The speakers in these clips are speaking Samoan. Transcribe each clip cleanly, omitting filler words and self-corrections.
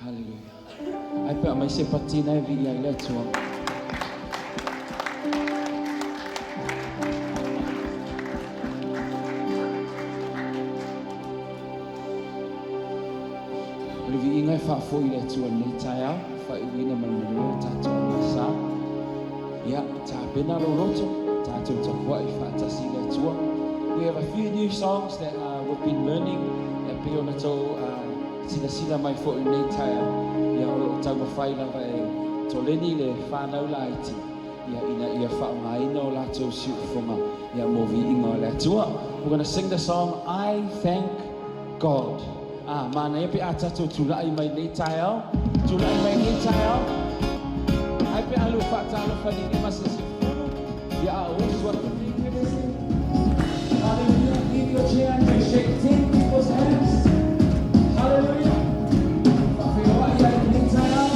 Hallelujah. Ai pe aumai se pati na e viia ai le Atua. O le viiga e faafoi i le Atua i lenei taeao, faaiuina ma le manuia le tatou agasā. Ia, tapena lou loto, tatou tapuai faatasi i le Atua. We have a few new songs that we've been learning e pei ona tou silasila mai foi i lenei taeao. Ia, o lo o taumafai lava e toleni le fanau laiti ia, ina ia faaaogaina o latou siufofoga ia, mo viiga o le Atua. We're going to sing the song, I Thank God. Ah, manaia pe a tatou tulai mai lenei taeao. Tulai mai lenei taeao. Ai pe alu faatalofa ni lima se sefulu. Ia a o usu atu. Hallelujah. Leave your chair and shake 10 people's hands. Hallelujah. Faafeiloai ai lenei taeao.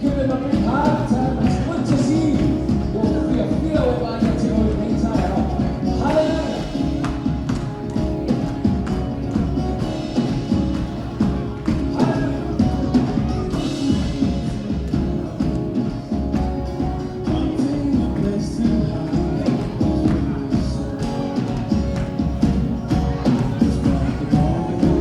Give them a big hug. Tell them it's good to see you. Ua fiafia ua vaai ia te oe lenei taeao. Hallelujah. Hallelujah. Wanting a place to hide from the sun. Just like the morning.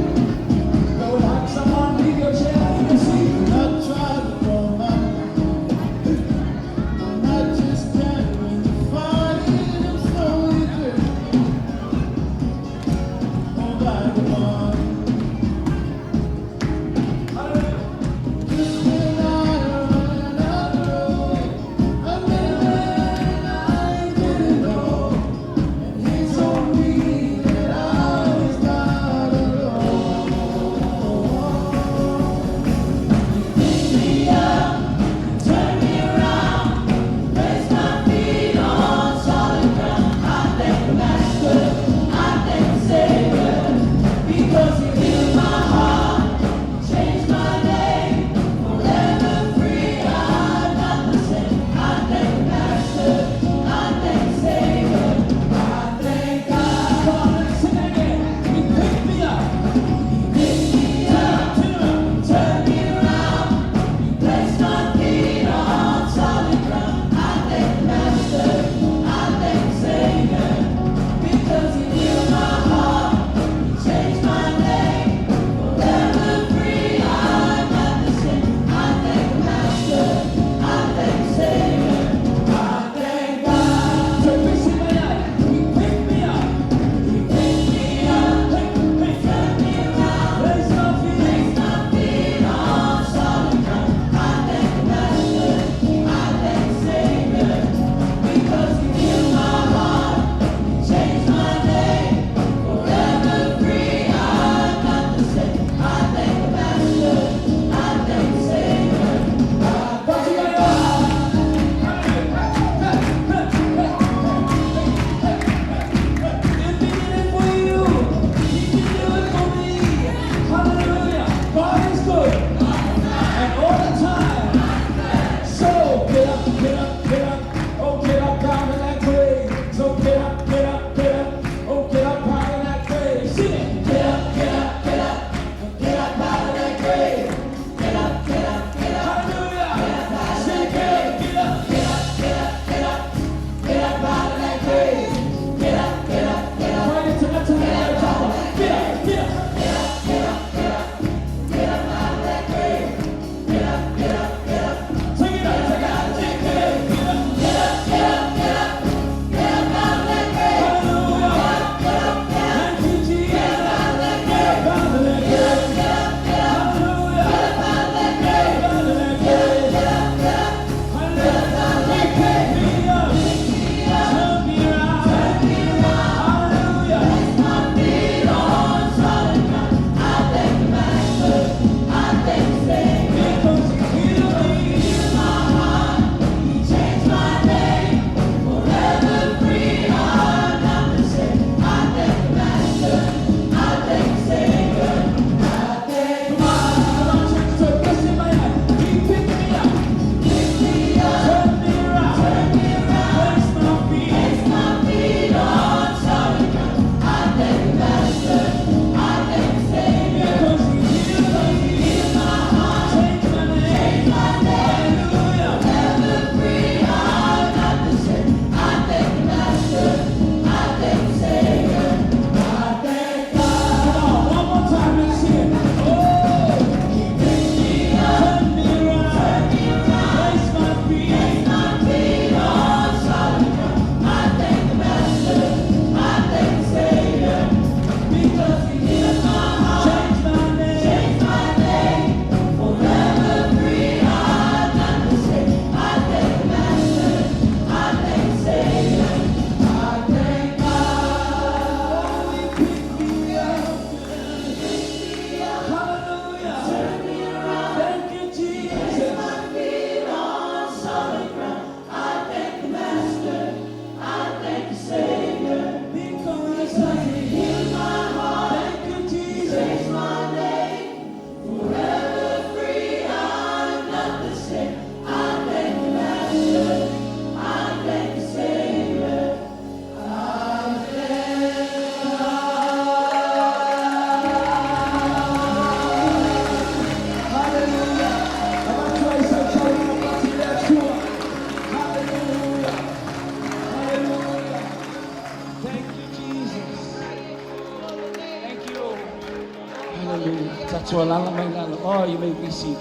Tatou alaala mai lalo. Oh, you may be seated.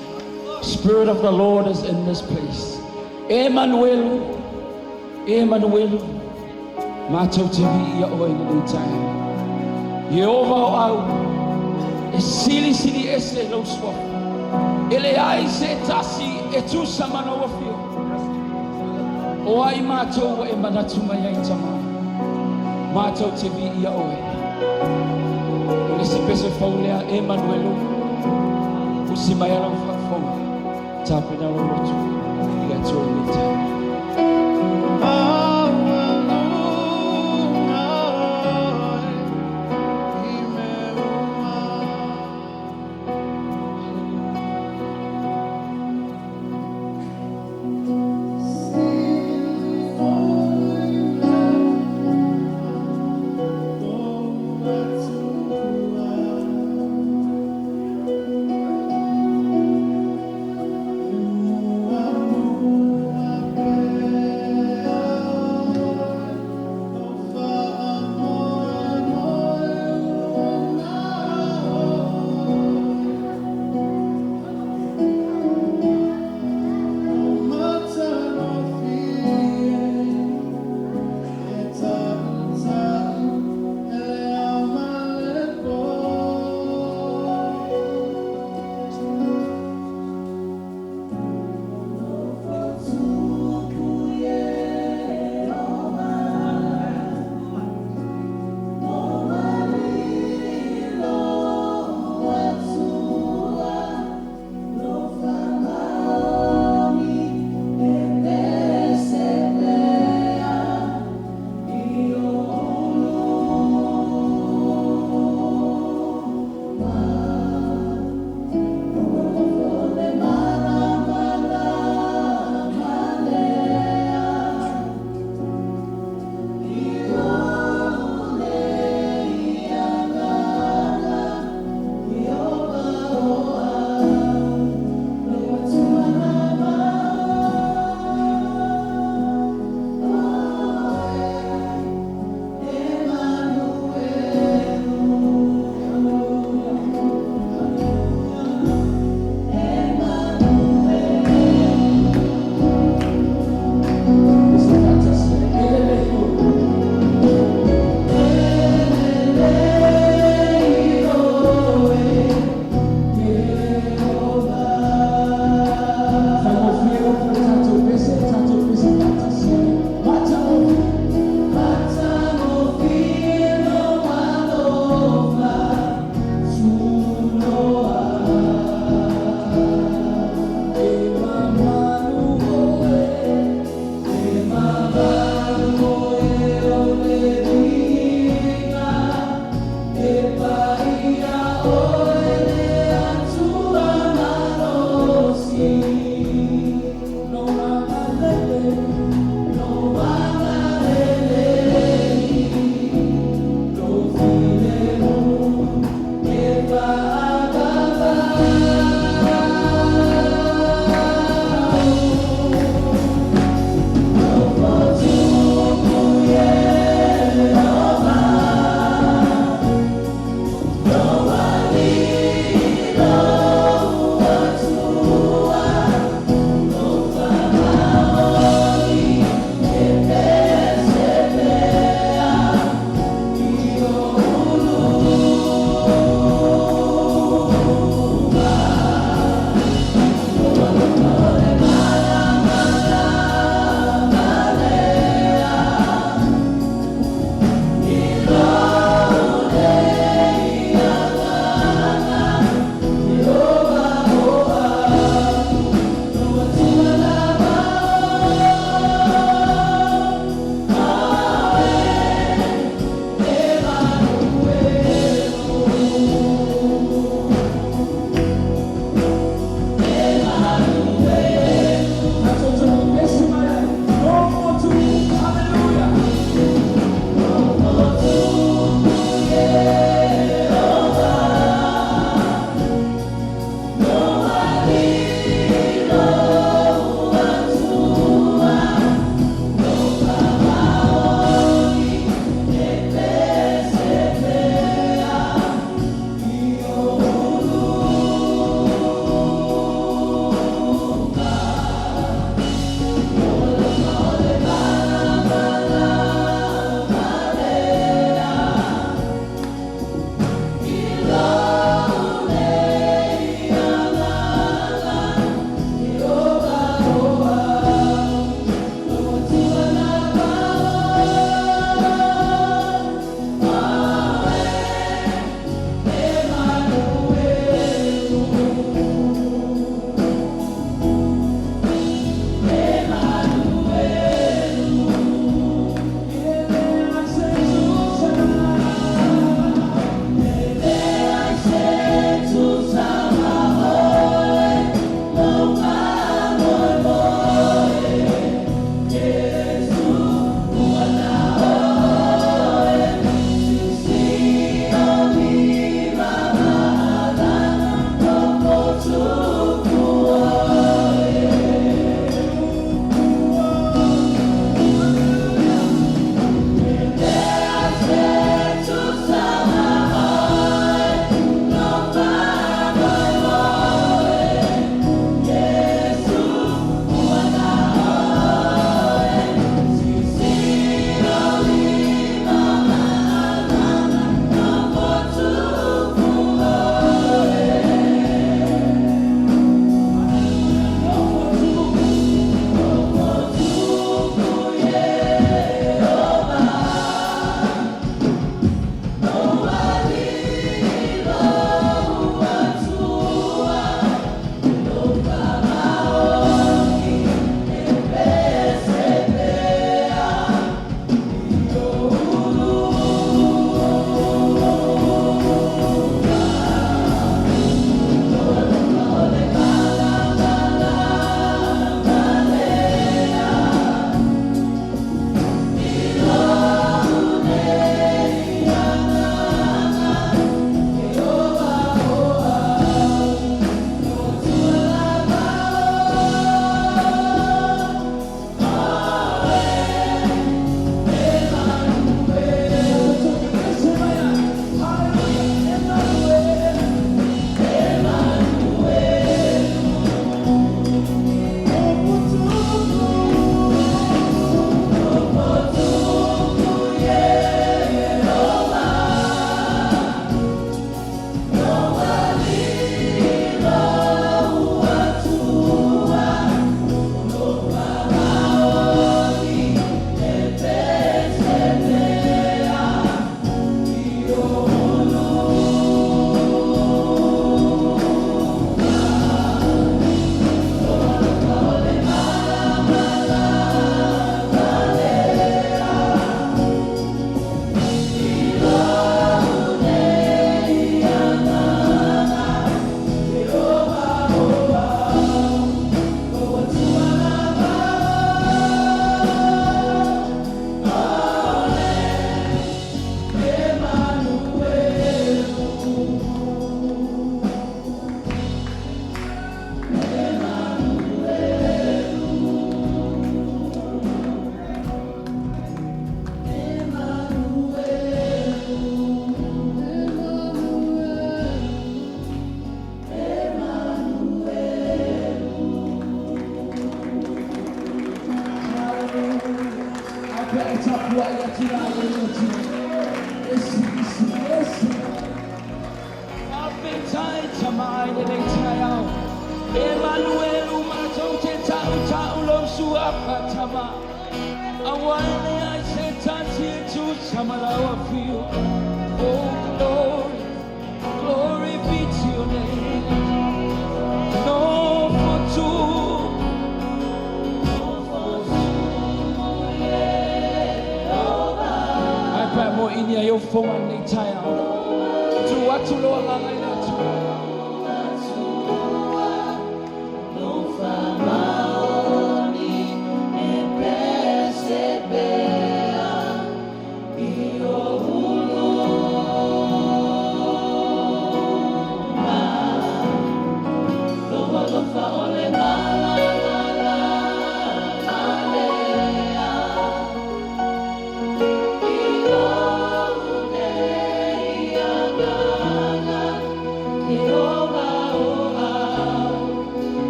Spirit of the Lord is in this place. Emanuelu, Emanuelu, matou te viia oe i lenei taeao. Ieova o au, e silisili ese lou suafa. E leai se tasi e tusa ma lou afio. O ai matou ua e manatu mai ai Tama? Matou te viia oe. O le isi pese fou lea, Emanuelu, usi mai lau faafofoga, tapena lou loto i le Atua i lenei taeao. Maualuga oe i mea uma. Sili oe i lou Atua. E muamua. silasila ai le Atua. E silisili ese. Faafetai Tama i lenei taeao. Emanuelu matou te tautau lou suafa Tama. Aua e leai se tasi e tusa ma lau afio. Oh glory, glory be to your name. No for two. Ai pa mo inia i o fonga nei taeao. Tu atu lo agaga i le Atua.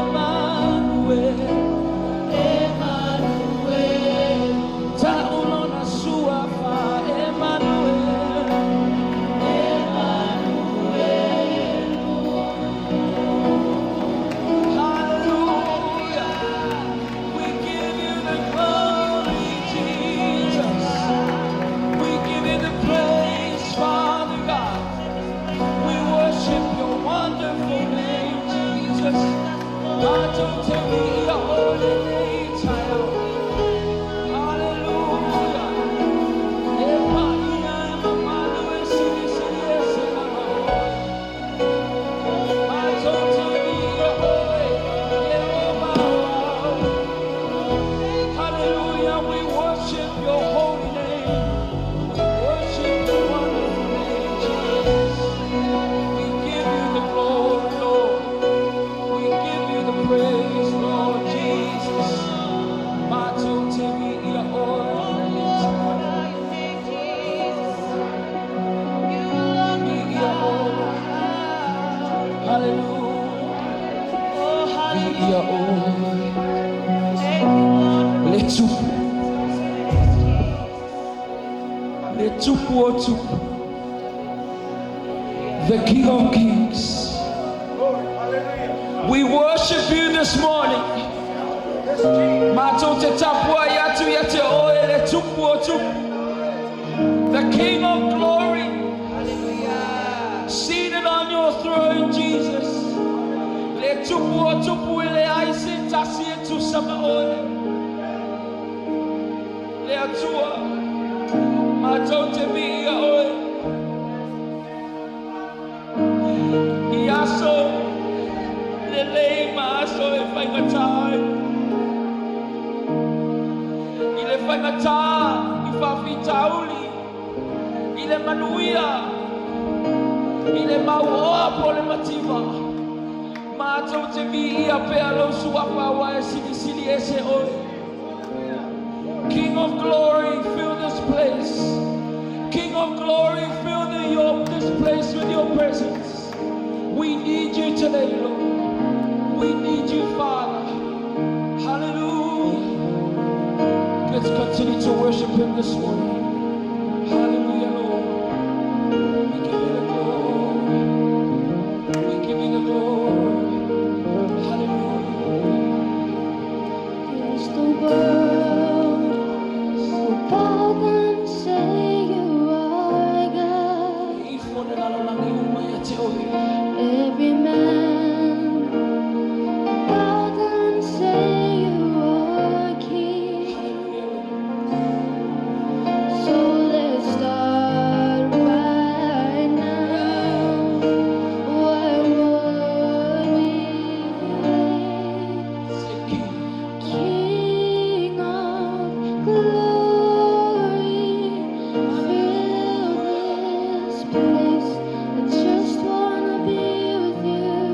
Emmanuel, Emmanuel, Ta'ulona suafa, Emmanuel, Emmanuel. Hallelujah. We give you the glory, Jesus. We give you the praise, Father God. We worship your wonderful name, Jesus. Matou te viia oe lenei taeao. Hallelujah. E paia e mamalu e silisili ese lava oe. Matou te viia oe, Ieova o ao. Hallelujah, we worship your holy name. Worship your wonderful name, Jesus. We give you the glory, Lord. We give you the praise, Lord Jesus. Matou te viia oe lenei taeao. Viia oe. Hallelujah. Viia oe. Le tupu. Le tupu o tupu. The King of Kings. We worship you this morning. Matou te tapuai atu ia te oe le tupu o tupu. The King of Glory. Seated on your throne, Jesus. Le tupu o tupu e leai se tasi e tusa ma oe. Le Atua. Matou te viia oe. I aso lelei ma aso e faigata ai. I le faigata i faafitauli. I le manuia. I le mauoa po le mativa. Matou te viia pea lou suafa aua e silisili ese oe. King of glory, fill this place. King of glory, fill this place with your presence. We need you today, Lord. We need you, Father. Hallelujah. Let's continue to worship him this morning. Hallelujah, Lord. We give you the glory. We give you the glory. Hallelujah. Yes, the world will bow down and say you are God. Ifo le lalolagi uma ia te oe. Every man will bow down and say you are King. Hallelujah, Lord. So let's start right now. Why would we wait? Say, King. King of glory, fill this place. I just wanna be with you.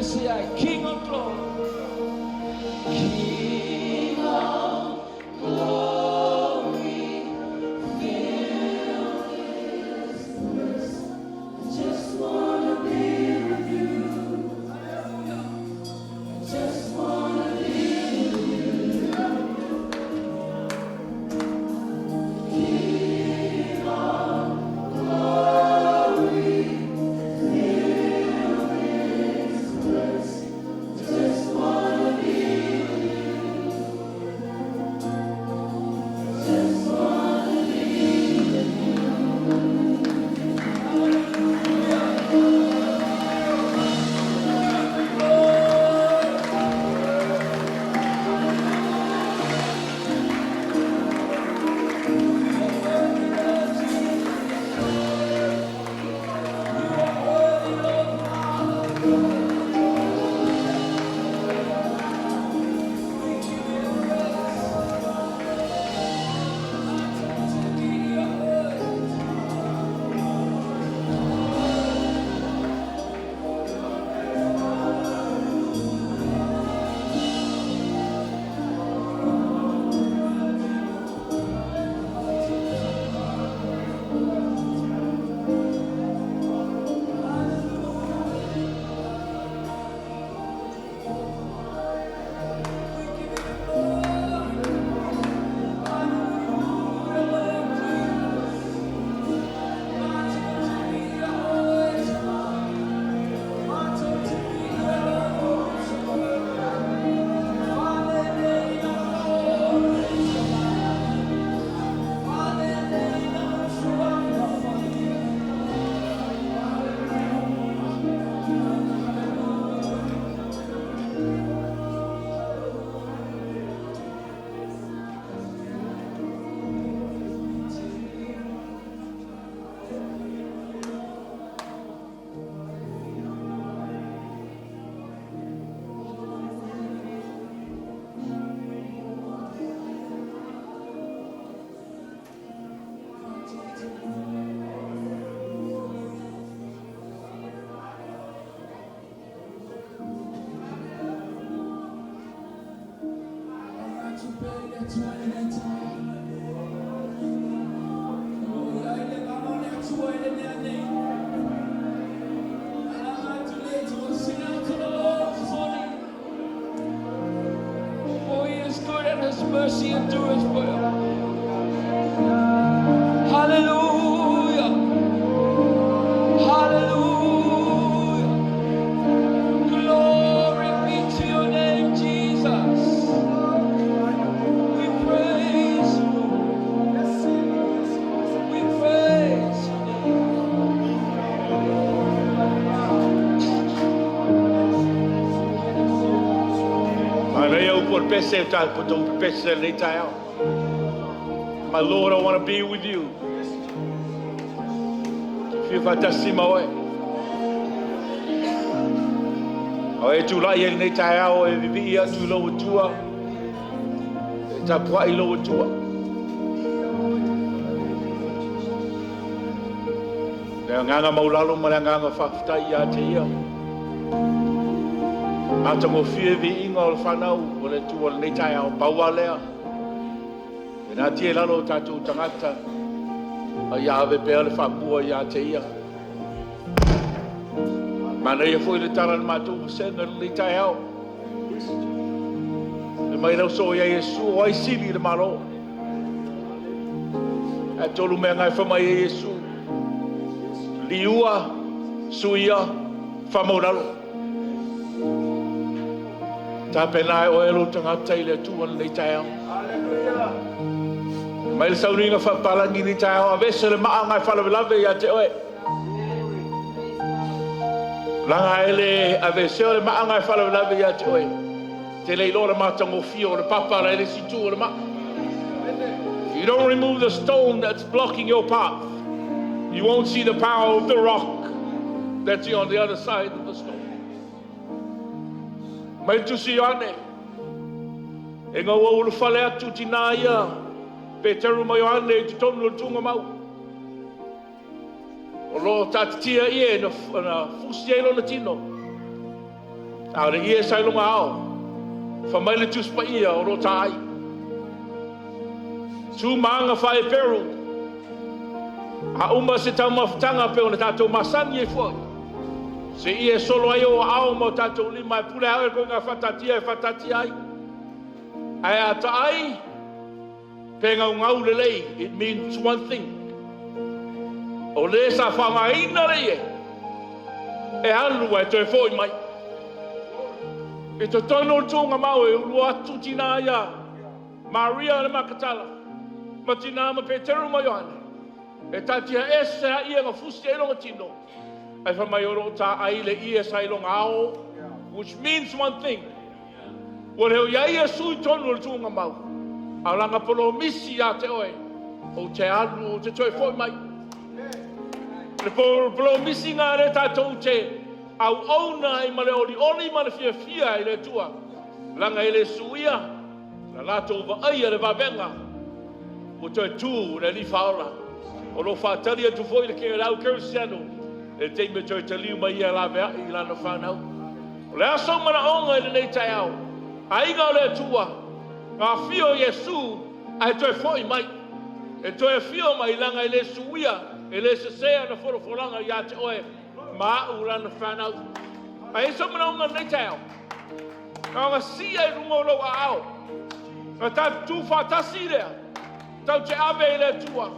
faapepese ai, King of glory. King of glory, fill this place. I just wanna be with you. I just wanna be with you. King of glory, fill this place. Just wanna be with you. Just wanna be with you. For he is good and his mercy endureth forever. Hallelujah. Hallelujah. Glory be to your name, Jesus. We praise you, Lord. We praise your name. Manaia upu o le pese o tātou pese lenei taeao. My Lord, I want to be with you. Fia faatasi ma oe. O e tulai e lenei taeao e vivii atu i lou Atua. E tapuai i lou Atua. Le agaga maulalo ma le agaga faafetai ia te ia. Matagofie viiga o le fanau o le Atua lenei taeao pau a lea. E natia i lalo o tatou tagata. A ia ave pea le faamua ia te ia. Manaia foi le tala le matou vasega lenei taeao. E mai lau so ia Iesu o ai sili le malo. Ae tolu mea ngai fa mai e Iesu. Liua, suia, faamaulalo. Tapena e oe lou tagata i le Atua lenei taeao. Mai le sauniga faapapalagi lenei taeao, aveese le maa ngai faalavelave ia te oe. Laga e le aveesea o le maa ngai faalavelave ia te oe. Te le iloa le matagofie o le papa la e le isi itu o le maa. If you don't remove the stone that's blocking your path, you won't see the power of the rock that's on the other side of the stone. Mai tusi Ioane, e ngau au le fale atu tina ia, Peteru ma Ioane i totonu o le tugamau. O lo tatatia ia na fusi ai lona tino. A o le ie sa i luga ao, fa mai le Tusi Paia o lo o ta ai. Tu ma aga faa-Eperu, a uma se taumafataga pei ona tatou masani ai foi, seia e solo ai ou aao ma o tatou lima e pule ai oe i ituaiga faataatia e faataatia ai. Ae a taai pe gaugau lelei, it means one thing. O le sa faaaogaina le ie, e alu ae toe foi mai. I totonu o le tuugamau e ulu atu tinā ia Maria le Makatala, ma tinā ma Peteru ma Ioane, e taatia ese a ie na fusi ai lona tino, ae fai mai o lo o taai le ie sa i lona ao, which means one thing. Ua le o i ai Iesu i totonu o le tuugamau, a o lana polomisi ia te oe, ou te alu, ou te toe foi mai. Le polomisi lena lea tatou te auauna ai ma le olioli ma le fiafia i le Atua, leaga e le suia na latou vaaia le vavega ua toe tu le Alii Faaola. O lo o faatali atu foi le au kerisiano i le taimi e toe taliu mai ia laveai i lana fanau. O le a sou manaoga i lenei taeao, aiga o le Atua, na afio Iesu ae toe foi mai. E toe afio mai leaga e le suia, e le sese ana folafolaga ia te oe ma au lana fanau. Ae i ai sou manaoga i lenei taeao, na ona sia i luga o lou aao, na tatou tu faatasi lea, tatou te ave i le Atua,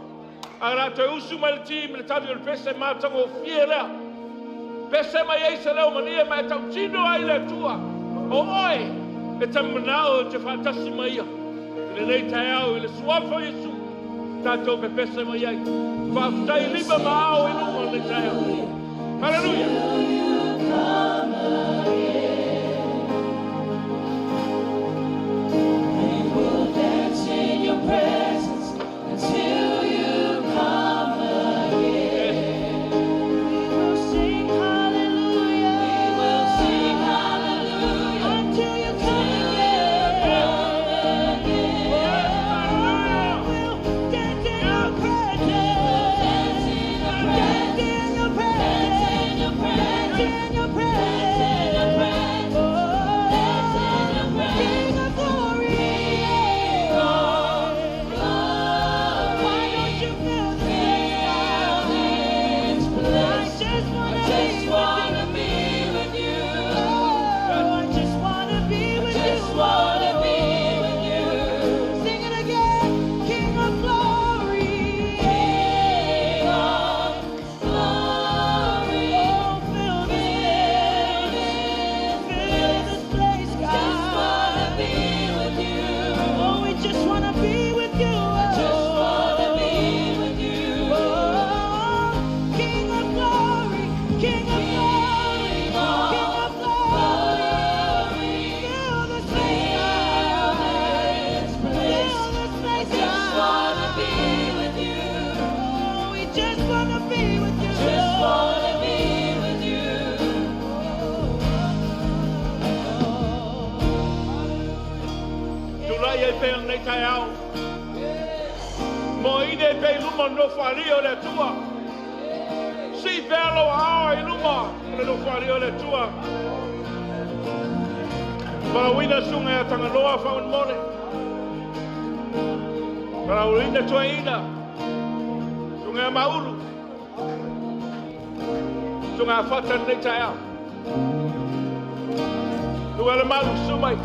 ae o le a toe usu mai le team i le tali o le pese matagofie lea. Pese mai ai se leo malie ma e tautino ai i le Atua, o oe e te manao e te faatasi ma ia i lenei taeao i le suafa o Iesu, tatou pepese mai ai. Faafetai lima ma ao i luga o lenei taeao. Hallelujah! We will dance in your presence until you come again. We will sing hallelujah. We will sing hallelujah until you come again. again. We'll dance in your presence. Dance in your Dance in your Dance in your presence. Dance in your Dance in your presence. presence. Dance in your Oh, King of glory. King of glory. Why don't you fill this Fill this place? place. I just wanna I just be wanna with be with you. you. Oh, I just wanna be with you. Just wanna be with you. Sing it again, King of glory. King of glory. Oh, fill this place. Fill this place, God. Just wanna be with you. Oh, we just wanna be with you. Just wanna be with you. Oh, King of glory, King of glory, King of glory. Fill this place, God. Fill Fill this place, Just God. wanna be with you. Oh, we just wanna be with you. Just wanna be with you. Tulai ai pea lenei taeao. Moaina ai pea i luma o le nofoalii o le Atua. Sii pea lou aao i luma o le nofoalii o le Atua. Valaauina susuga ia Tagaloa faamolemole. Valaauina toeaina. Susuga ia Maulu. Susuga ia Fata lenei taeao. Susuga Lemalu, susu mai.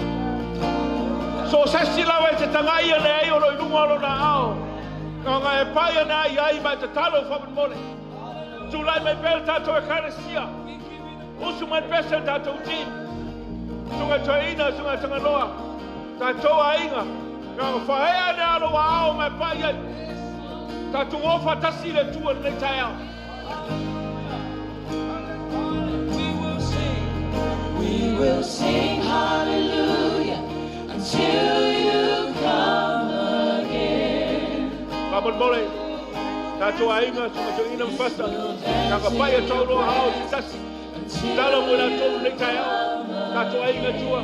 So o se isi lava e te tagai ane ai o lo o i luga o lona aao. Na ona e pai ane ai i ai ma e tatalo faamolemole. Tulai mai pea le tatou Ekalesia. Usu mai le pese le tatou team. Susuga toeaina, susuga Tagaloa. Tatou aiga. Na ona faaee ane lava lou aao ma e pai ai. Tatou o faatasi i le Atua i lenei taeao. We will sing. We will sing hallelujah until you come again. Faamolemole. Tatou aiga, susuga toeaina ma fasa. Taka pai e tau loa ao se tasi. Talo mo i latou lenei taeao. Tatou aiga tua.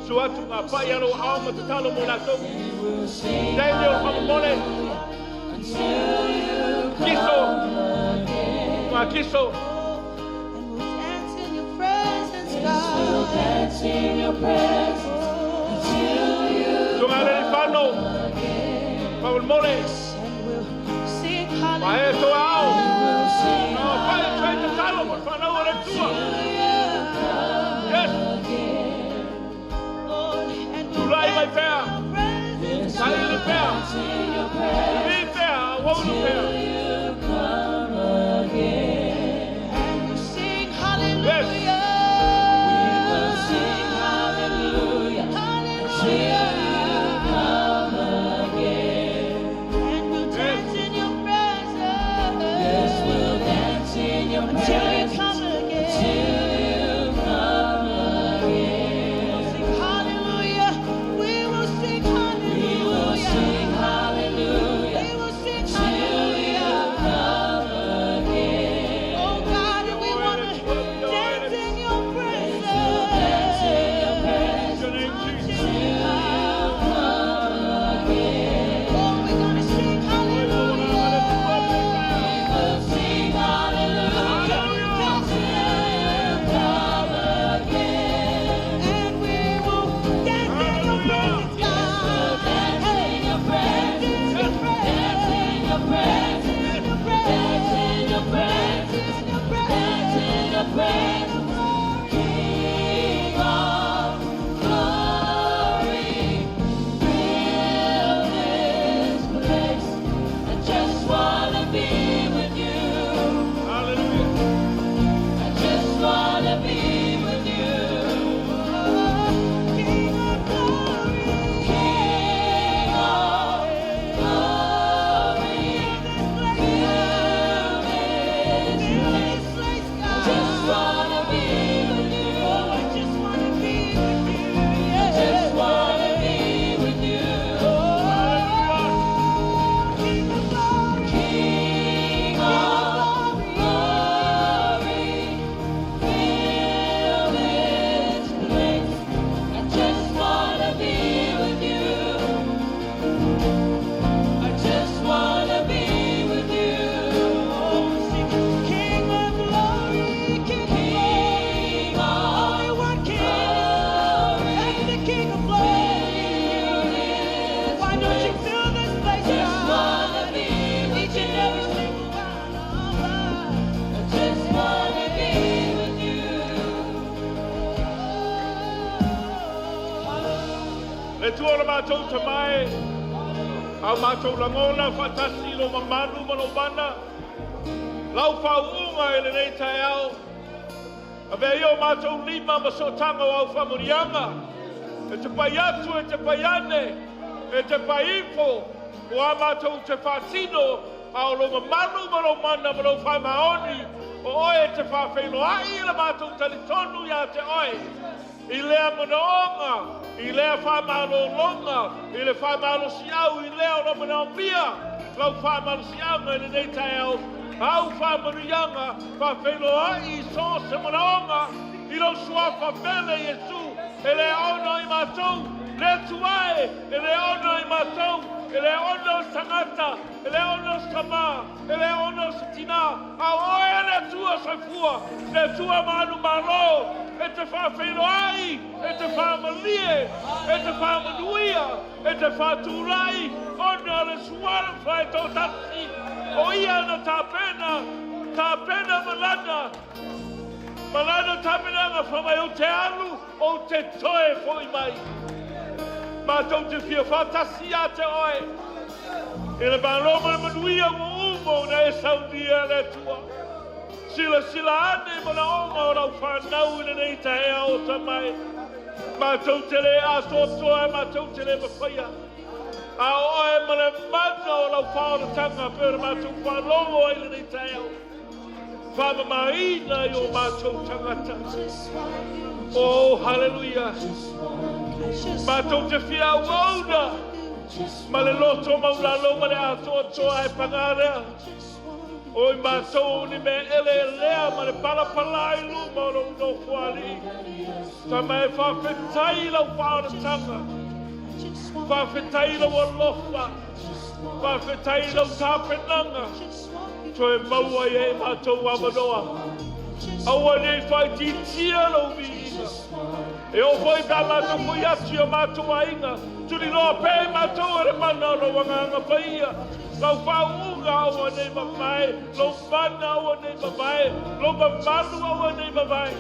Susu atu ngā pai alo ao ma tatalo mo i latou. We will sing Daniel faamolemole. until you Kiso. come again. Ngā kiso. And we'll dance in your presence, God. in your presence until you Suga le fano. Faamolemole. And we'll sing Pae to ao. We'll sing No, pae tue te talo mo whanau o le tua. Yes. again. Lord, and we'll Tulai mai dance pea. in your presence, Sai le pea. Dance in your presence Li pea, waunu pea. till you come again. And we'll sing hallelujah. We will sing hallelujah. Hallelujah. You come again. And we'll dance in your presence. Yes, we'll dance in your presence. Until you come again. Till you come again. We'll sing hallelujah. We will sing hallelujah. We will sing hallelujah. We will sing hallelujah. You come again. Oh God, and we want to dance in your presence. Dance in your presence. Your name, Jesus. Till you come again. Oh, we're gonna sing hallelujah. We will sing hallelujah. Till you come again. And we will dance in your presence, God. Dance in your presence. Dance in your presence. Dance in your presence. Dance in your presence. King of glory, fill this place. I just wanna be with you. Hallelujah. I just wanna be with you. King of glory, King of glory, fill this place. I just wanna be with you. Oh, I just wanna be with you. I just wanna be with you. Oh, King of glory, King of glory. Fill this place. I just wanna be with you. I just wanna be with you. Oh, sing King of glory, King of glory, only one King. That's the King of glory. Why don't you fill this place, God? Each and every single one of us. I just wanna be with you. Le Atua lo matou Tama e. Au matou lagona faatasi lo mamalu ma lo mana. Lau faauuga i lenei taeao. Avea ia o matou lima ma sootaga o au faamanuiaga. E te pai atu, e te pai ane, e te pai ifo. O a matou te faatino, a o lo mamalu ma lo mana ma lo faamaoni. O oe e te faafeiloai i le matou talitonu ia te oe. I lea manaoga, i lea faamalologa, i le faamalosiau, i lea o lo manaomia, lau faamalosiaga i lenei taeao, au faamanuiaga, faafeiloai i so o se manaoga, i lou suafa pele Iesu, e le ono i matou, le Atua e, e le ono i matou, e le ono o se tagata, e le ono o se tama, e le ono o se tina, a o oe le Atua soifua, le Atua manumalo, e te faafeiloai, e te faamalie, e te faamanuia, e te faatulai, ona o le suafa e toatasi, o ia na tapena, tapena malana, malana tapenaga fa mai ou te alu, ou te toe foʻi mai. Matou te fia faatasi ia te oe. I le malo ma le manuia ua uma ona e saunia le Atua. Silasila ane i manaoga o lau fanau i lenei taeao o Tama e. Matou te le atoatoa e matou te le mafaia. A o oe ma le mana o lau faaolataga pei ona matou faalogo ai lenei taeao. Faamamaina i o matou tagata. Oh, hallelujah. Matou te fia auauna. Ma le loto maualalo ma le atoatoa e paga lea. O i matou ni mea eleelea ma le palapala i luma o lou nofoalii. Tama e faafetai lau faaolataga. Faafetai lau alofa. Faafetai lau tapenaga. Toe maua ai e matou avanoa. Aua nei faaitiitia lou viiga. E oo foi pe a matou foi atu i o matou aiga, tuliloa pea i matou e le mana o Lou Agaga Paia, Lau faauuga aua ne i mavae, Lou mana aua ne i mavae, Lou mamalu aua ne i mavae.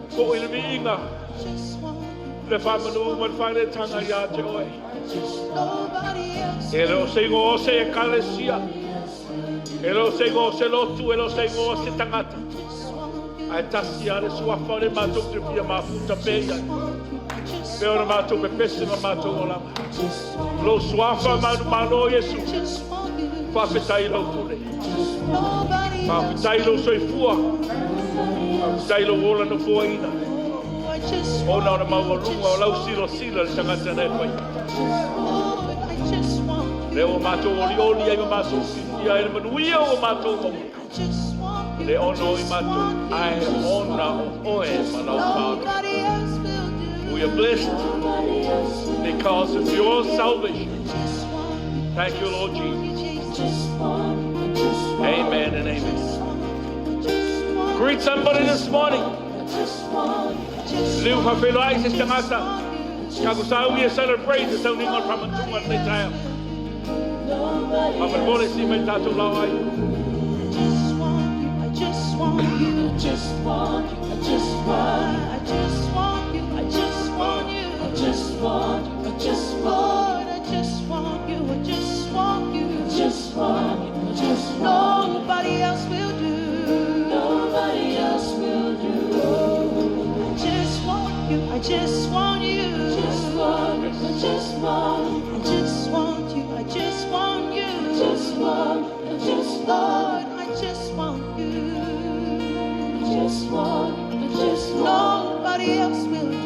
Foi le viiga, le faamanu ma le faaleetaga ia te Oe. E le o se igoa o se ekalesia, e le o se igoa o se lotu, e le o se igoa o se tagata. Ae tasi lava le suafa o lea matou te fia mafuta pea i ai. Pea ona matou pepese ma matou olaga. Lou suafa manumalo Iesu. Faafetai i lau pule. Faafetai i lou soifua. Faafetai i lou ola nofoaina. Ona o le maualuga o lau silasila i le tagata na e faia. Lea ua matou olioli ai ma matou fiafia ai le manuia ua matou maua. Le ona o i matou, ae ona o oe ma lau faaaloalo. We are blessed because of your salvation. Thank you, Lord Jesus. Amen and amen. Greet somebody this morning. Liu faafeiloai se tagata. Tatou sauni e celebrate se sauniga o le faamanatuga o lenei taeao. Faamolemole si mai tatou lao ai. Just want you, I just want you, I just want you, I just want you, I just want you, I just want you, I just want you, I just want, I just want you, I just want you, I just want you, I just want. Nobody else will do. Nobody else will do. I just want you, I just want you, I just want, I just want, I just want you, I just want you, I just want, I just Lord, I just want you, I just want, I just want. Nobody else will do.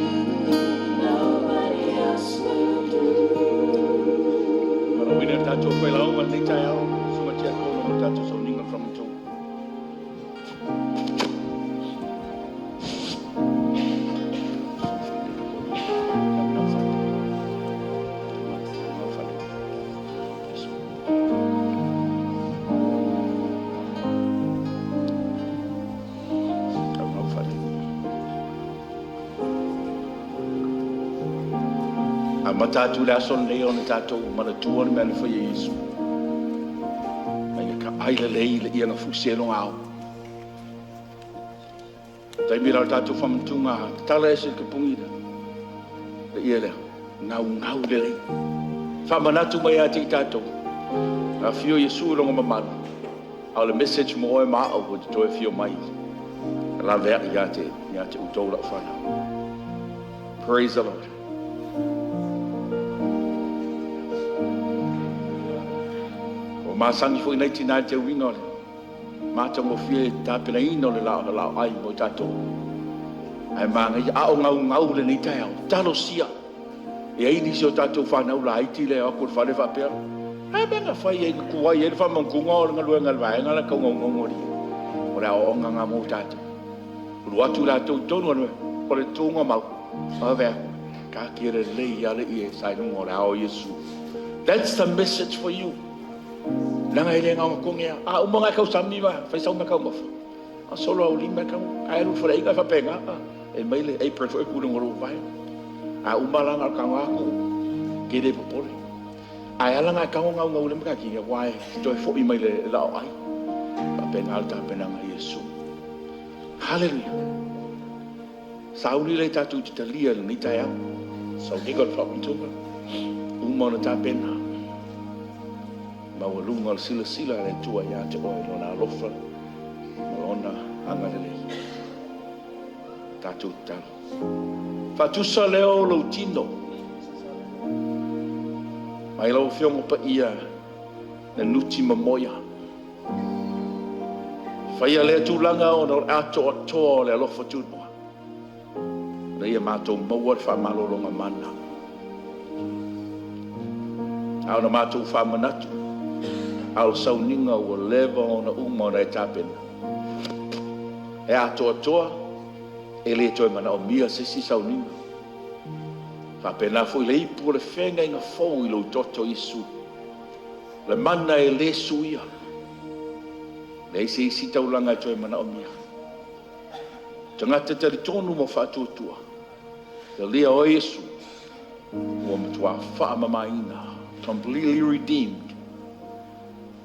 Nobody else will do. Marauina le tatou failauga lenei taeao, susuga tiakono mo le tatou sauniga o le faamanatuga. Amata atu le aso lenei ona tatou manatua le mea na faia e Iesu. Mai le ka ai lelei le ia na fusi e longa ao. Taimi la o tatou faamanatuga, tatala ese le kapugi lea. Le ia lea, gau gau lelei. Faamanatu mai ia te i tatou. Afio Iesu i longa mamalu. A o le message mo oe ma au ua te toe afio mai. Laveai ia te, ia te outou lau whanau. Praise the Lord. Ua masani foi nei tina i te uiga o le matagofie tapenaina o le lao, le lao ai mo i tatou. Ae manaia, a o gaugau lenei taeao, talosia. E ai nisi o tatou whanau laiti le o atu i le fale faapea. Ae mea na fai ai na tuai ai le faamanatuga o le galuega a le vaega la tau gaugauga o le o le aoaoga na mo tatou. Ulu atu latou i tonu o le o le tuga mau. Ave aku. Taatia lelei lava le ie sa i luga o le ao o Iesu. That's the message for you. Leaga e le gaogatoge lava. A uma ona e tausami ma fai sau mea taumafa, a solo au lima e tau, ae alu i le faleaiga e faapena, e mai le apron foi e tu i luga o lou vae. A uma la na o le tago atu, e te le popole. Ae ala ona e tago gaugau i le matagi, aua e toe foi mai le laoai. Faapena le tapenaga a Iesu. Haleluia! Sauni lea tatou te talia i lenei taeao. Sauniga o le faamanatuga, uma ona tapena. Maualuga o le silasila a le Atua ia te oe, Lona alofa ma Lona agalelei. Tatou tatalo. Faatusa lea o lou tino mai lau Afioga Paia le nuti mamoia. Faia lea tulaga ona o le atoatoa o le alofa tunoa. Ina ia matou maua le faamalologa mana. A ona matou faamanatu, a o le sauniga ua leva ona uma ona e tapena. E atoatoa, e le toe manaomia se isi sauniga. Faapena foi le ipu o le feagaiga fou i lou toto Iesu. Le mana e le suia. Leai se isi taulaga e toe manaomia. Tagata talitonu ma faatuatua, talia oe Iesu, ua matuā faamamaina, completely redeemed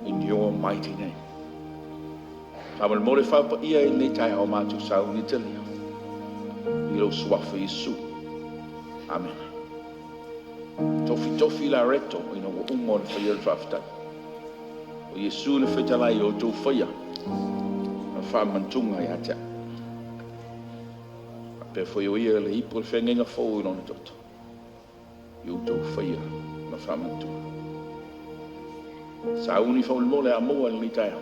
in your mighty name. Faamolemole faapaia i lenei taeao matou sauni e talia i lou suafa Iesu. Amene. Tofitofi le areto ina ua uma ona faia le faafetai. O Iesu na fetalai ia outou faia ma faamanatuga ia te au. Faapea foi o ia le ipu o le feagaiga fou i lona toto, ia outou faia ma faamanatuga. Sauni faamolemole a maua i lenei taeao.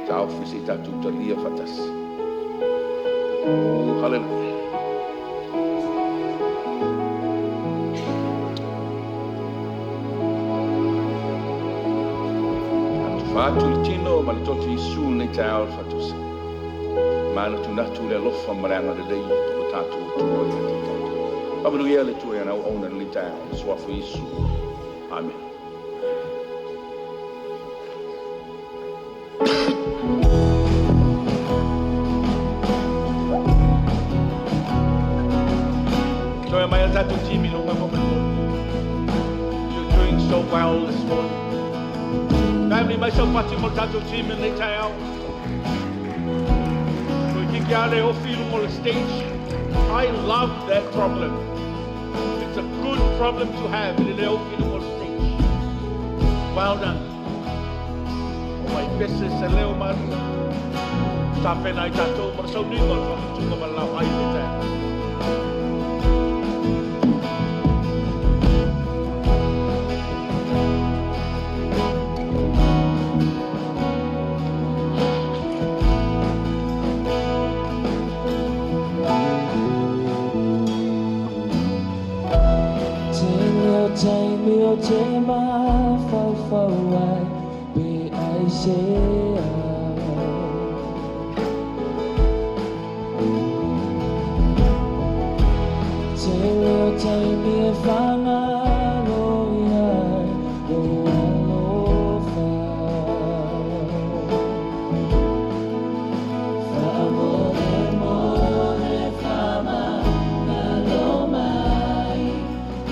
Taofi se i tatou talia faatasi. Oh, hallelujah. Faatu le tino ma le toto Iesu lenei taeao le faatosa. Manatunatu le alofa ma le agalelei o tatou Atua ia te tatou. Faamanuia le Atua i ana auauna lenei taeao. Suafa Iesu. Amen. Toe mai a tatou team i luga faamolemole. You're doing so well this morning. Family, mai saupati mo le tatou team i lenei taeao. Toeitiiti lava le ofi i luga o le stage. I love that problem. It's a good problem to have i le le ofi i luga o le stage. Well done. O mai pese se leo malie. Tapena ai tatou ma le sauniga o le faamatuga ma le laoai i le taeao. Tele o taimi ou te mafaufau ai pe aisea. Tele o taimi e faagalo ai lou alofa. Faamolemole faamagalo mai,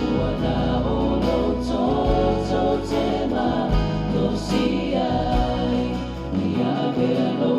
ua na o lou toto te malosi ai, ia avea lou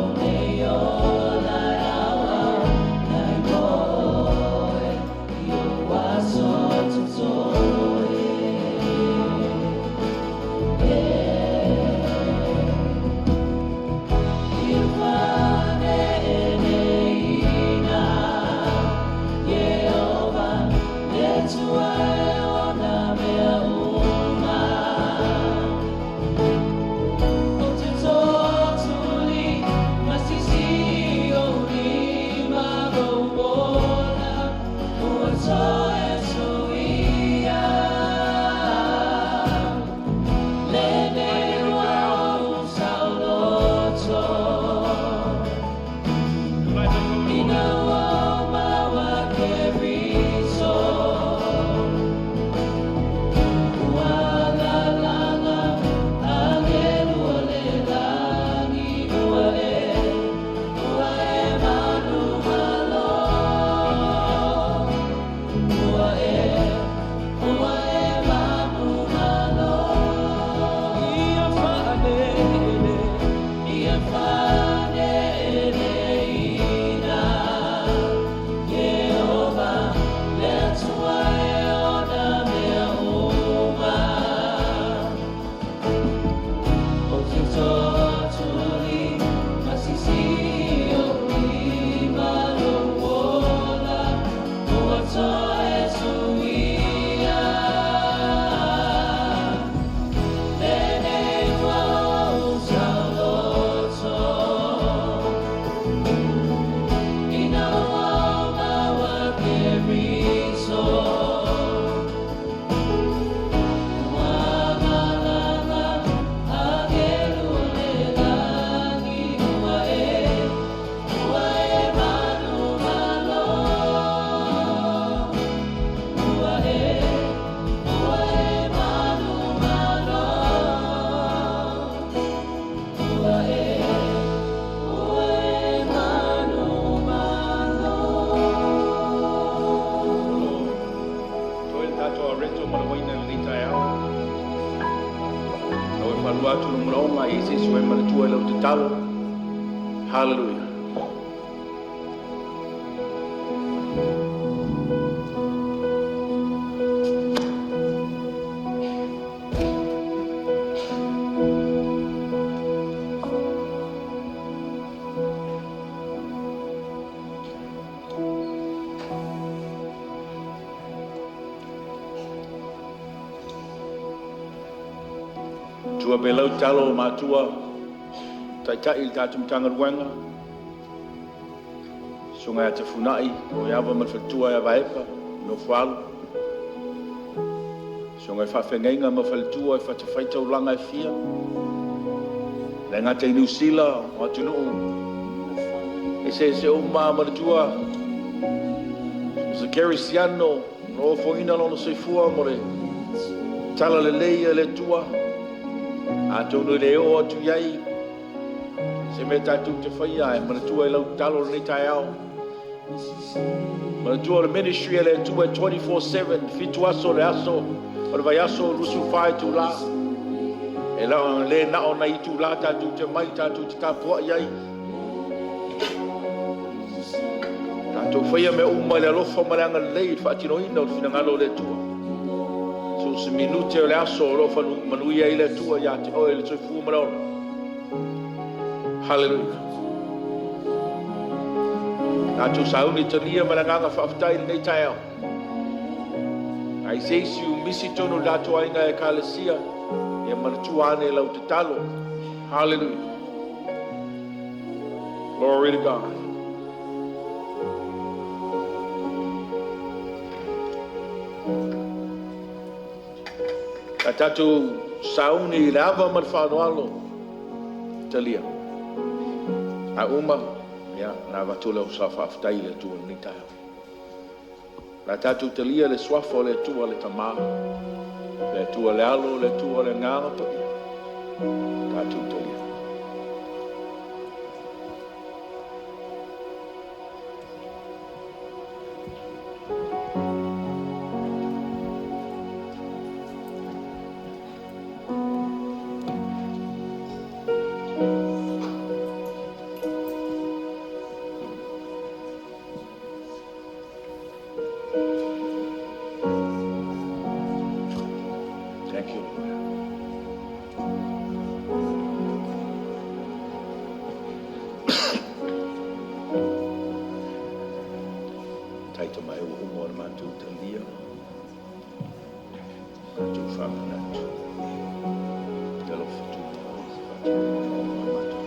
A i ai se isi ua e manatua i lau tatalo. Hallelujah. Tua pe lau tatalo o matua taitai i le tatou Matagaluega, Susuga ia Tafunai, Toeava ma le faletua ia Vaepa, Nofoalu, Susuga i faafeagaiga ma faletua i fatafaitaulaga e fia, le gata i Niu Sila, o atunuu eseese uma, manatua o se kerisiano na ofoina lona soifua mo le tala lelei a le Atua. Atonu e le oo atu i ai se mea tatou te faia, ae manatua i lau tatalo lenei taeao. Manatua o le ministry a le Atua e 24/7, 7 aso le aso o le vaiaso, 24 itula. E le na o nai itula tatou te mai tatou te tapuai ai. Tatou faia mea uma i le alofa ma le agalelei i le faatinoina o le finagalo o le Atua. So o se minute o le aso o lo o manuia ai le Atua ia te oe le soifua ma le ola. Hallelujah. Tatou sauni talia ma le agaga faafetai i lenei taeao. Ai se isi u misi tonu le tatou aiga ekalesia, ia manatua ane lau tatalo. Hallelujah. Glory to God. A tatou sauni i le ava ma le faaaloalo talia. A uma, ia, na avatu lea o sa faafetai i le Atua i lenei taeao. La tatou talia le suafa o le Atua le Tama, le Atua le Alo, le Atua le Agaga Paia. Tatou talia. Thank you, Lord. Taito mai ua uma o le matou talia. Matou faamanatu. Te alofa tupa. Matou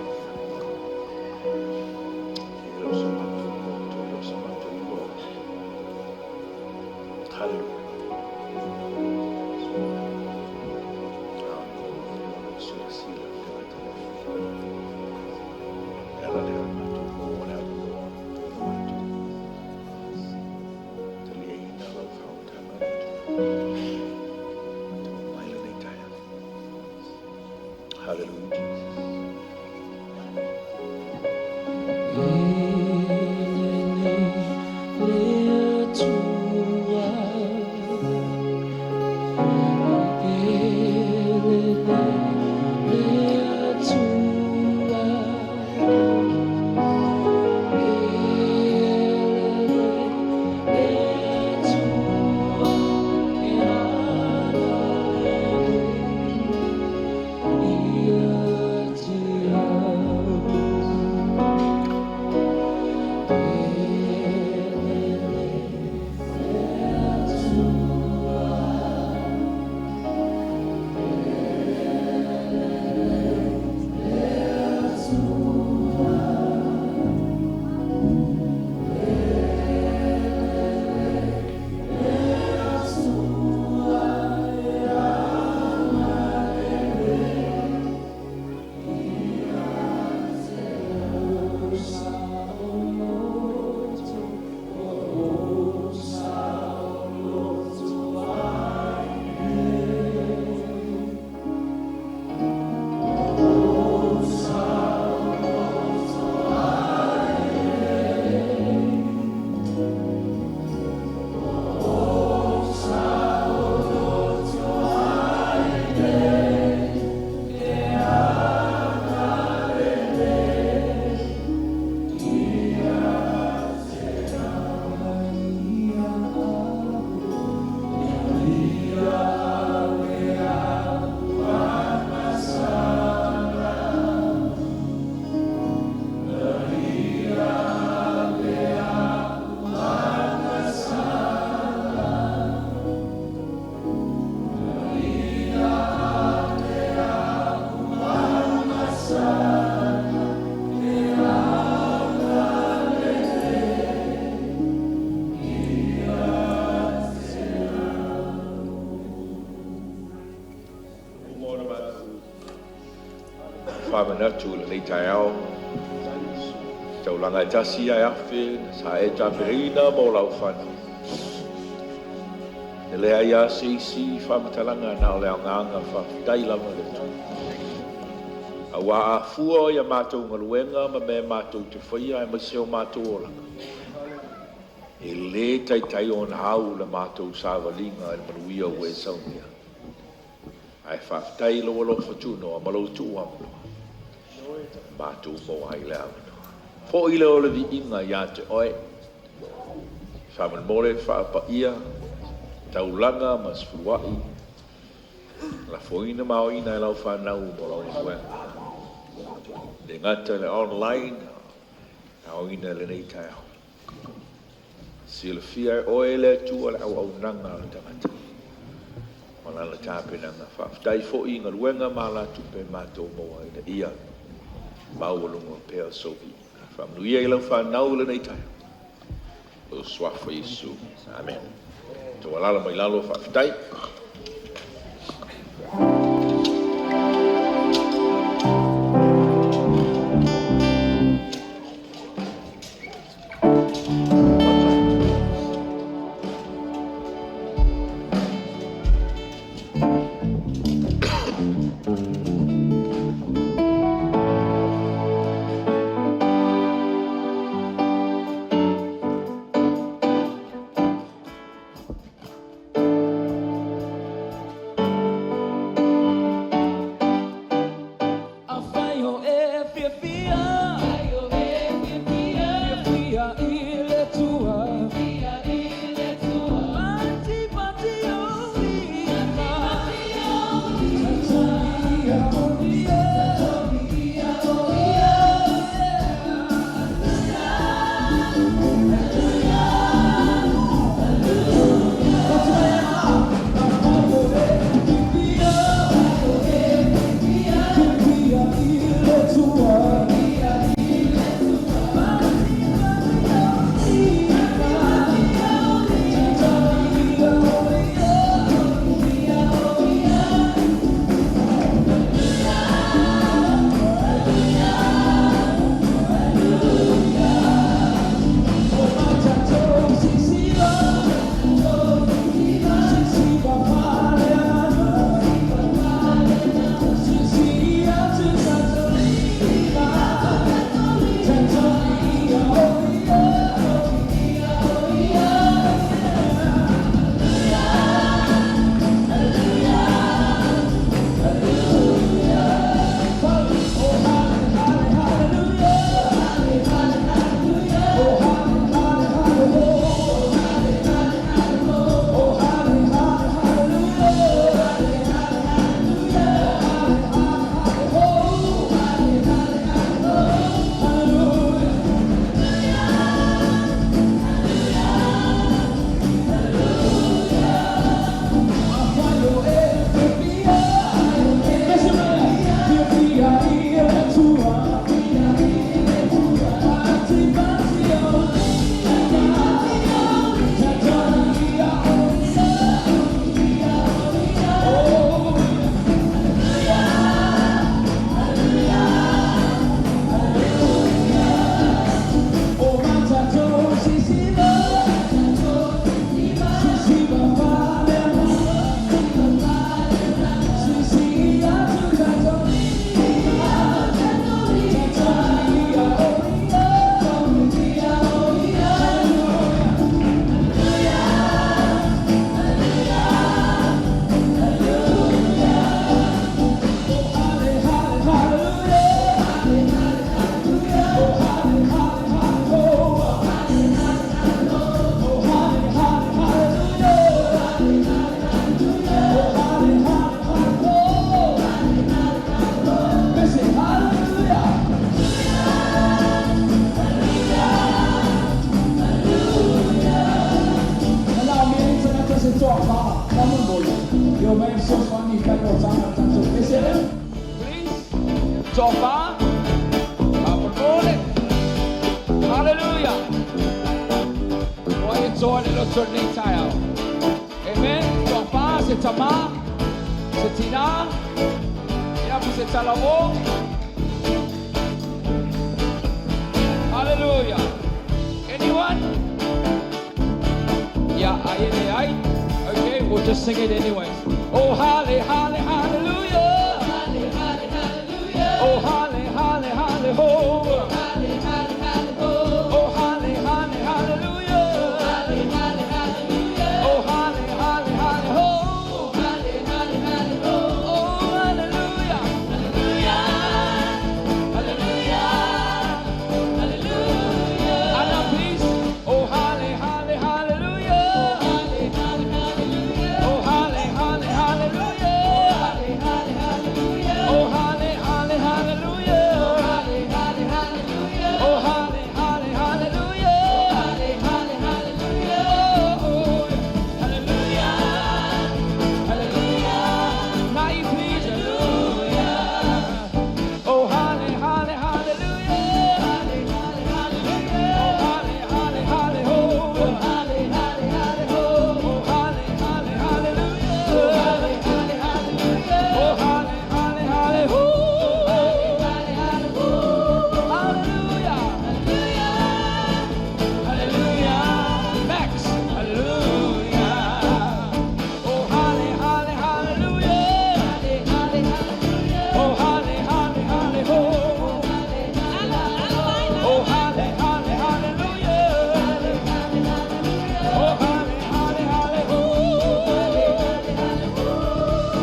E o sa matou loto, e o sa matou iloa. Hallelujah. Silasila le tagata le ala lea o le matou maua le avanoa o le matou taliaina lau faautaga le Atua. Tau mai lenei taeao. Hallelujah, Jesus. faamanatu i lenei taeao, taulaga e tasi ae afe sa e tapenaina mo lau fanau. E leai lava se isi faamatalaga na o le agaga faafetai lava i le Atua. Aua a fua i a matou galuega ma mea matou te faia aemaise o matou olaga, e le taitai ona au le matou savaliga i le manuia ua e saunia. Ae faafetai i lou alofa tunoa ma lou tuuavanoa, matou maua ai le avanoa. Foi lea o le viiga ia te oe, faamolemole faapaia taulaga ma sefuluai, lafoina ma aoina e lau fanau mo lau galuega. Le gata i le online, aoina i lenei taeao. Silafia e oe le Atua le auaunaga a le tagata ma lana tapenaga. Faafetai foi i galuega ma alatupe matou maua ina ia maualuga pea sou viiga. Faamanuia i lau fanau i lenei taeao. O suafa Iesu. Amen. Tou alaala mai lalo, faafetai. Afai o e fiafia, fiafia i le Atua. Pati, pati o lima. Ia, ia, Fiafia i le Atua. Please, tofa, faamolemole. Hallelujah. O ai e toa le loto i lenei taeao. Amen. Tofa, se tamā, se tinā, ia po se talavō. Just sing it anyways. Oh, holly, holly, hallelujah. Oh, holly, holly, holly, ho. Oh, holly, holly, hallelujah. Oh, holly, holly, holly, ho. Oh, hallelujah. And now please. Oh, holly, holly, hallelujah. Oh, holly, holly, hallelujah. Oh, holly, holly, hallelujah. Oh, holly, holly, hallelujah. Oh, hallelujah. Hallelujah. Now you please. Hallelujah. Oh, holly, holly, hallelujah. Oh, holly, holly, holly, ho. Oh, holly, holly, hallelujah. Oh, holly, holly, holly, ho. Hallelujah. Hallelujah. Max. Hallelujah. Oh, holly, holly, hallelujah. Oh, holly, holly, holly, ho. Oh, holly, holly, hallelujah. Oh, holly, holly, holly, ho.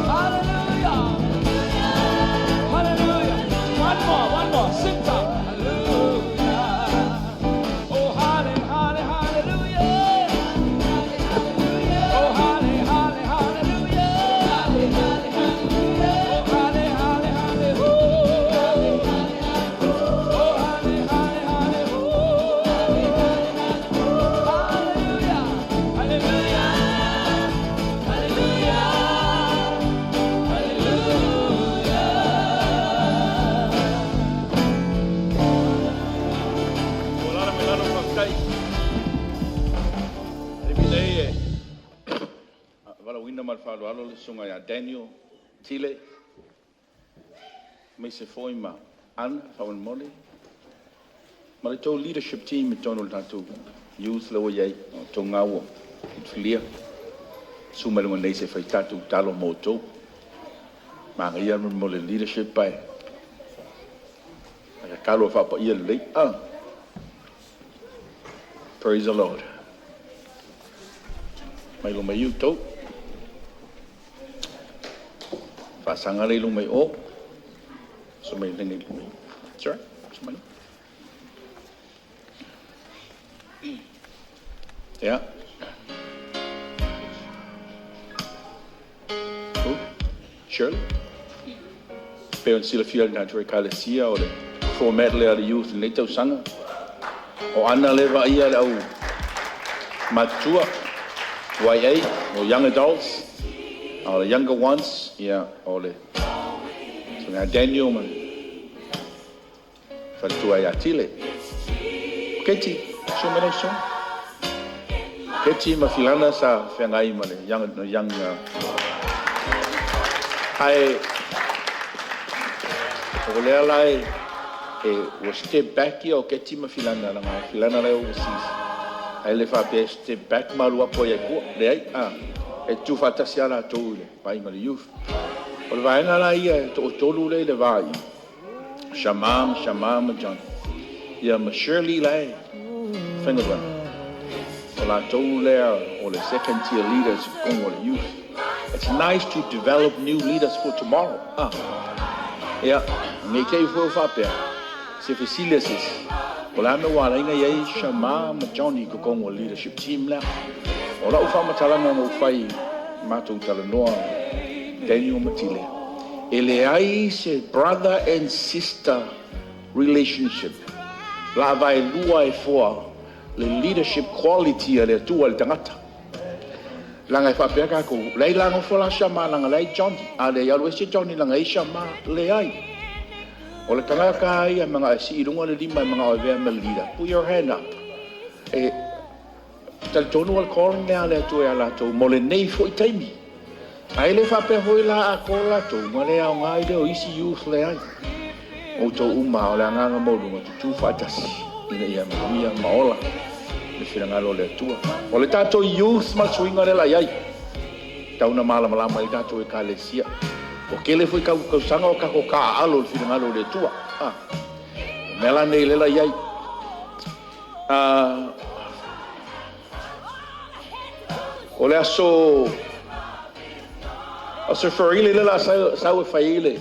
Hallelujah. Hallelujah. One more, one more. Sit down. Hallelujah. Oh, holly, holly, hallelujah. Oh, holly, holly, hallelujah. Oh, holly, holly, holly, ho. Oh, holly, holly, holly, ho. Hallelujah. Hallelujah. Hallelujah. O lara me lalo whaktai. E mi nei e wala winda ma le whaloalo le sunga ia Daniel Tile me se foi ma Anna whawanmole ma le tau leadership team i tonu le tātou youth le o iai o tau ngaua i tulia su mai lunga nei se whai tātou talo mō tau ma ngai mo le leadership pai a ka kalo whapa ia lei ah. Praise the Lord. Mai lo mai tau. Whasanga le lo mai o. So mai lengi lo mai. Sorry? So mai. Yeah. Oh, Shirley? Pe on sila fia na ture kale sia o le format le a le youth le tau sanga. O ana le va ia le au matua YA or young adults or the younger ones, yeah, o le so nga Daniel ma faletua ia Tile. Keti, so mena so. Keti ma filana sa whangai ma le young young ai o lea lai e ua step back ia o Keti ma filana langa filana lai overseas. Ai le whapea step back ma lua po ia kua, le ai, ah, e tu whatasi ala tō le, vai ma le youth. O le vaenga la ia e to tolu le le vai. Shamam, Shamam, John. Ia ma Shirley lai, whengawa. O la tō lea o le second tier leaders kongo le youth. It's nice to develop new leaders for tomorrow. Ah. Ia, ngei kei fua whapea, se whesilia sis. O la me wala inga iai Shama ma Johnny ko kongo leadership team lea. O la uwha matalanga no whai mātou talanoa Daniel Matile. E le ai se brother and sister relationship. La vai lua e foa le leadership quality a le atua le tangata. Langa e whapea kākou, lei langa fo la Shama langa lei Johnny. A le alu ese Johnny langa e Shama le ai. O le tangata ia manga e si ilunga le lima e manga o e vea ma le leader. Put your hand up. E talitonu al calling lea le atua ia latou mo le nei foi taimi. Ai le whapea hoi la a ko latou ma le au ngai leo isi youth le ai. O tau uma o le anganga maulunga tutu whaatasi. Ina ia manuia maola. Le whirangalo le atua. O le tātou youth ma suinga le lai ai. Tau ina malamalama ai le tatou Ekalesia. Ua tele foi tausaga o tatou taaalo i le finagalo o le Atua. A, o mea la nei lea la i ai. A, o le aso aso Faraile lea la sau e fai ai le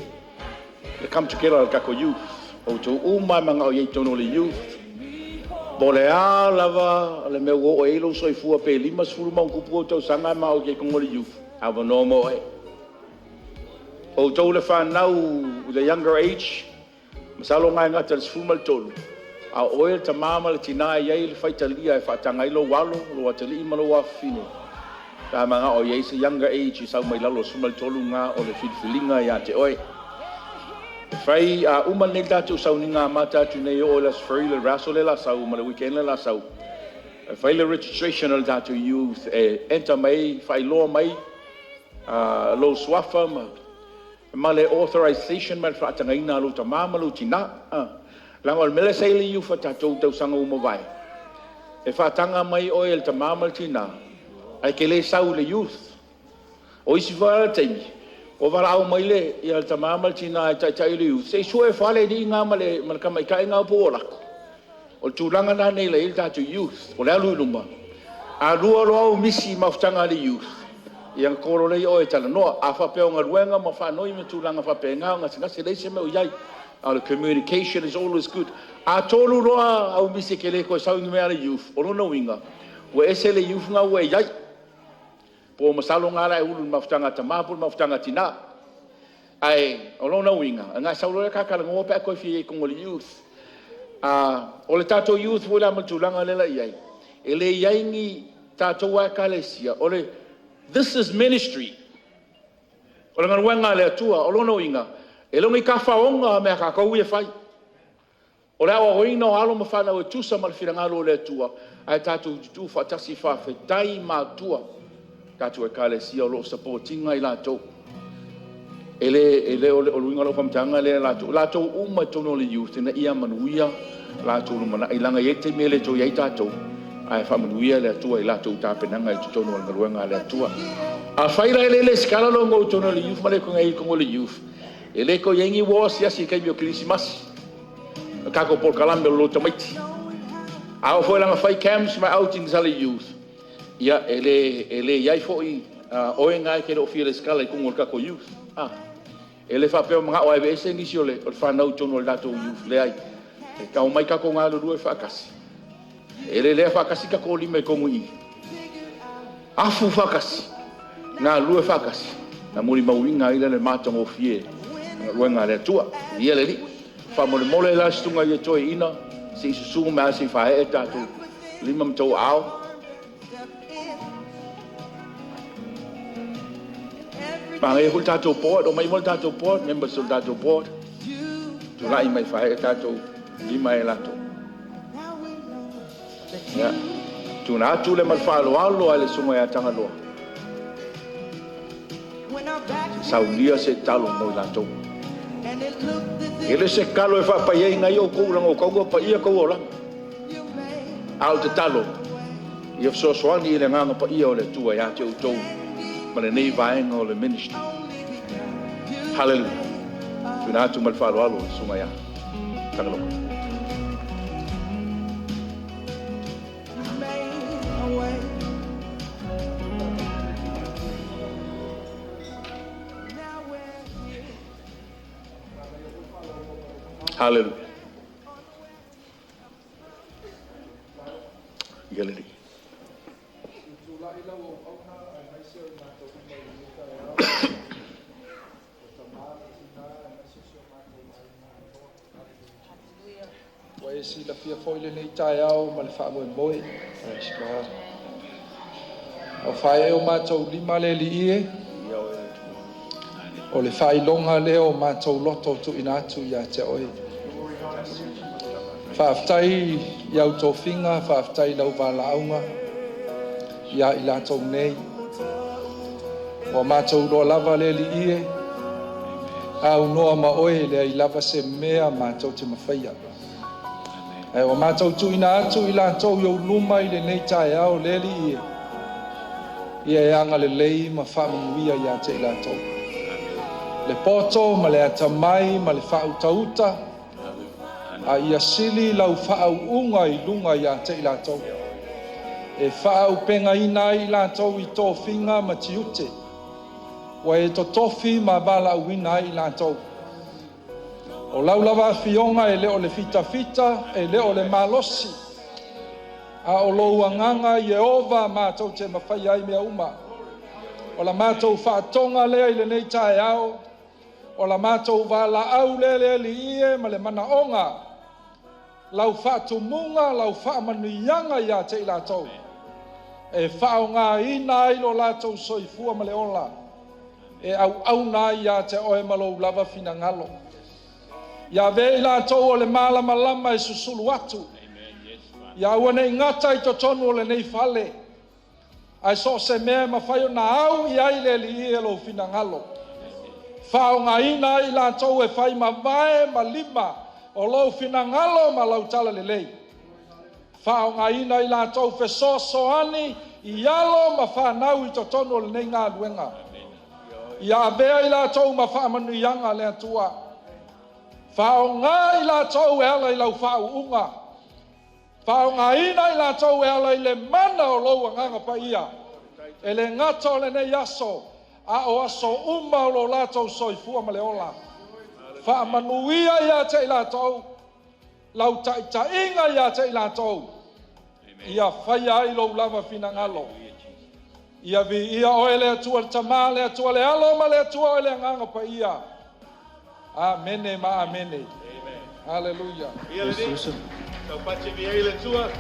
come together a le tatou youth. Outou uma e manao i ai i totonu o le youth. Po o le a lava le mea ua oo i ai lou soifua pe 50 ma ona tupu ou tausaga e manao i totonu o le youth, avanoa mo oe. Outou le fanau i le younger age, masalo na e gata i le 13, a o oe le tamā ma le tinā e i ai le faitalia e faataga ai lou alo, lou atalii ma lou afafine, pe a manao i ai se younger age e sau mai lalo o le 13 na o le filifiliga ia te oe. E fai a uma nei le tatou sauniga amata atu nei oo i le Aso Faraile, le vaiaso lea la sau ma le weekend lea la sau, e fai le registration o le tatou youth e enter mai, faailoa mai lou suafa ma le authorization ma le faatagaina a lou tamā ma lou tinā. Leaga o le mea lea sa i ai le youth a tatou i tausaga ua mavae, e faataga mai oe e le tamā ma le tinā, ae te le sau i le youth. O isi foi la taimi, ua valaau mai le ia le tamā ma le tinā e taitai o le youth, se i sue ifo lava le alii lena ma le tamaitai lena po ua alu atu. O le tulaga lena nei la i ai le tatou youth, o le alu i luma, a lua loa ou misi i mafutaga a le youth, ia ona call loa lea o oe e talanoa. A faapea o galuega ma faanoi ma tulaga faapena, o gasegase, e leai se mea o i ai. A o le communication is always good. A tolu loa au misi e te le toe sau i ni mea a le youth, o lona uiga, ua ese le youth lena ua e i ai. Po o masalo na la e ulu i le mafutaga a tama po o le mafutaga a tina. Ae o lona uiga, ona e sau loa lea ta talanoa pe a toe fia i ai i totonu o le youth. O le tatou youth foi la ma le tulaga lea la i ai, e le i ai ni tatou lava Ekalesia, o le this is ministry. O le galuega a le Atua, o lona uiga, e le o ni tafaoga mea a tatou ia e fai. O le aoaoina o alo ma fanau e tusa ma le finagalo o le Atua, ae tatou tutu faatasi, faafetai i matua, tatou Ekalesia o lo o support ina i latou. E le, e le o le uiga o lau faamatalaga lea latou, latou uma i totonu o le youth ina ia manuia latou lumanai, leaga e i ai le taimi e le toe i ai tatou, ae faamanuia le Atua i latou tapenaga i totonu o le galuega a le Atua. Afai la e le resitala lou igoa i totonu o le youth ma le toe i ai i totonu o le youth, e le toe i ai ni uo asiasi i le taimi o Kerisimasi, o tatou polokalame o lo tamaiti. A oo foi la ona fai camps ma outings a le youth, ia e le i ai foi oe na e te le o fia resitala i totonu o le tatou youth. E le faapea o manao e aveese nisi o le fanau i totonu o le tatou youth, leai. E tau mai tatou galulue faatasi. E le lea faatasi tatou lima i totonu i i. Afu faatasi, galulue faatasi, na molimauina ai lea le matagofie galuega a le Atua. Ia le Alii. Faamolemole la se susuga ia toeaina, se i susu mai lava se i faaee tatou lima ma tou aao. Manaia foi le tatou board, omai uma le tatou board, members o le tatou board. Tulai mai faaee tatou lima e latou. Ia, tuna atu le ma le faaaloalo a le susuga ia Tagaloa. Saunia se talo mo i latou. E le se talo e faapaiaina ai outou leaga o tauga paia tou olaga. A o le tatalo, ia fesoasoani i le agaga paia o le Atua ia te outou ma lenei vaega o le ministry. Hallelujah. Tuina atu ma le faaaloalo i le susuga ia Tagaloa. Hallelujah. Ia le Alii. Tulai lau auauna aemaise o i matou uma i lenei taeao, o tama ma tina aemaise o si o matou aiga atoa. Haleluia. Ua e silafia foi lenei taeao ma le faamoemoe. Praise God. O faaee o matou lima le Alii e, o le faailoga lea o matou loto tuuina atu ia te oe. Faafetai i au tofiga, faafetai i lau valaauga ia i latou nei. Ua matou iloa lava le Alii e, aunoa ma oe e leai lava se mea matou te mafaia. Ae ua matou tuuina atu i latou i ou luma i lenei taeao le Alii e. Ia e agalelei ma faamanuia ia te i latou. Le poto ma le atamai ma le faautauta, a ia sili lau faauuga i luga ia te i latou. E faaaupegaina ai i latou i tofiga ma tiute, ua e totofi ma valaauina ai i latou. O lau lava afioga e le o le fitafita, e le o le malosi, a o lou agaga Ieova matou te mafaia ai mea uma. O la matou faatoga lea i lenei taeao, o la matou valaau lea le Alii e ma le manaoga, lau faatumuga, lau faamanuiaga ia te i latou, e faaaogaina ai lo latou soifua ma le ola, e auauna ai ia te oe ma lou lava finagalo. Ia avea i latou o le malamalama e susulu atu, ia aua ne i gata i totonu o lenei fale, ae so o se mea e mafai ona au i ai le Alii e lou finagalo. Faaaogaina ai i latou e fai mavae ma lima o lou finagalo ma lau talalelei. Faaaogaina i latou fesoasoani i alo ma fanau i totonu o lenei galuega. Ia avea i latou ma faamanuiaga le Atua. Faaaoga i latou e ala i lau faauuga. Faaaogaina i latou e ala i le mana o lou agaga paia. E le gata o lenei aso, a o aso uma o lo latou soifua ma le ola. Faamanuia ia te i latou, lau taitaiga ia te i latou, ia faia ai lou lava finagalo. Ia viia oe le Atua le Tama, le Atua le Alo ma le Atua o le Agaga Paia. Amene ma amene. Hallelujah. Ia lenei. Taupati via le Atua.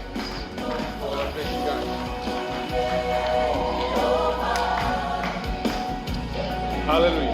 God bless you guys. Hallelujah.